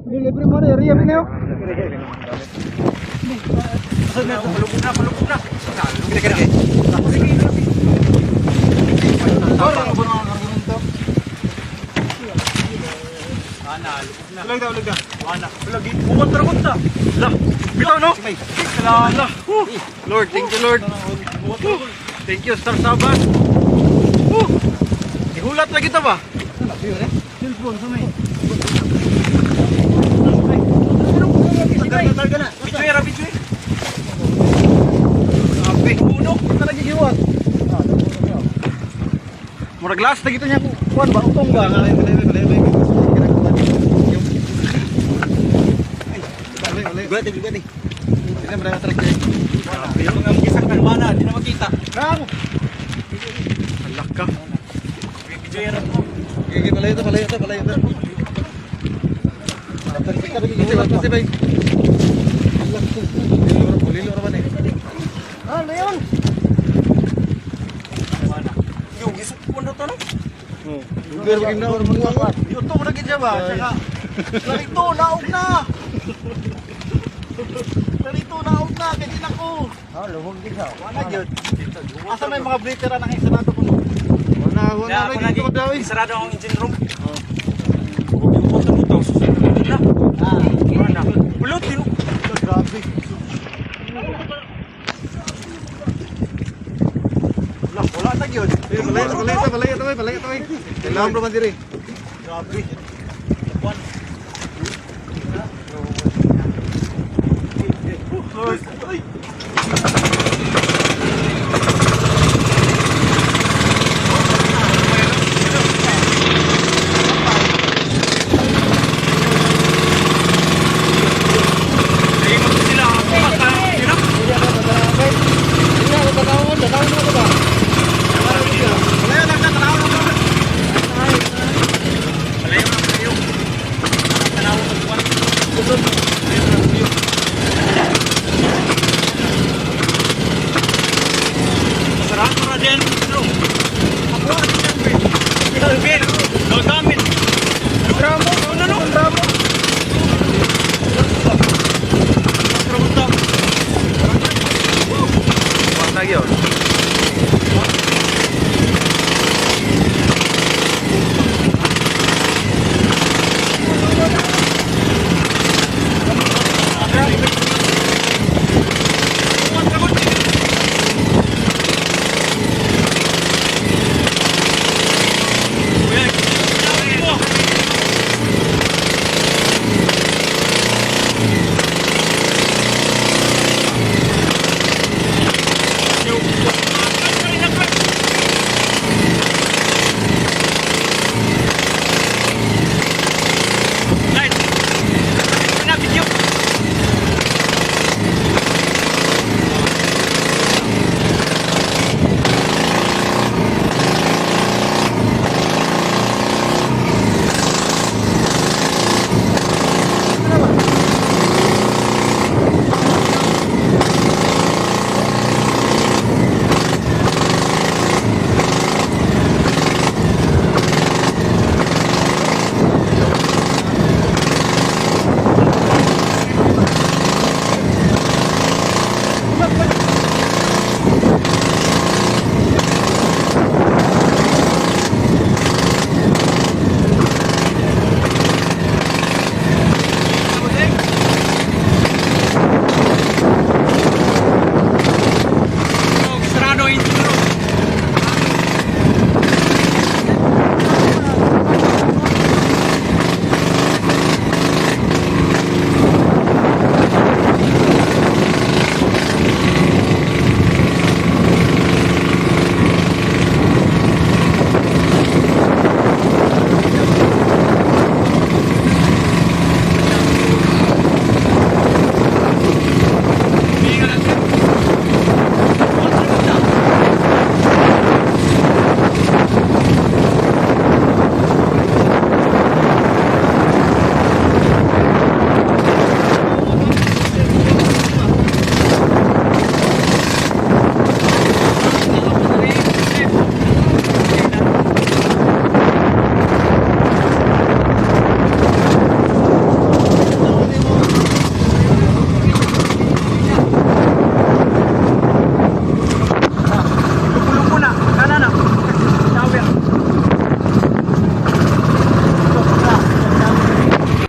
Libre mo na, area mo. Palubog na, palubog na. Kira kira. Ana, lubog na. Ulag da, ulag da. Ana, lagi. Bumat ra kunta. Lah, bitaw no? Ala. Lord, thank you, Lord. Thank you, Star Saban. Woo! Ihulat lagi ta ba? Cellphone sa may. Tagal na. Bitchoy ra, bitchoy. Grabe. Unok. Talaga giwat. Murag last na gito niya Kuan ba utong ba? Grabe yung mga gisang kalwana, di na makita. Kamo. Alak ka. Bitchoy ra mo. Gigi, palayo to, palayo to, palayo to. Lilo ra ba ni? Ah, leon. Ana. Yung gisok ko na to no. Lugar ba gina or mga Yuto na gid siya ba? Tsaka Larito naog na. Larito naog na kay di na ko. Ah, lubog din siya. Wala gyud. Asa may mga breaker na nang isarado ko no? Wala, wala Na, na ako dito daw eh. Sarado ang engine room. Oh. Yung motor mo susunod na. Ana. Ulot yun. Grabe. Wala, wala na gyud. Palayo to, palayo to, palayo to, palayo to. Kailangan ra man diri. Grabe.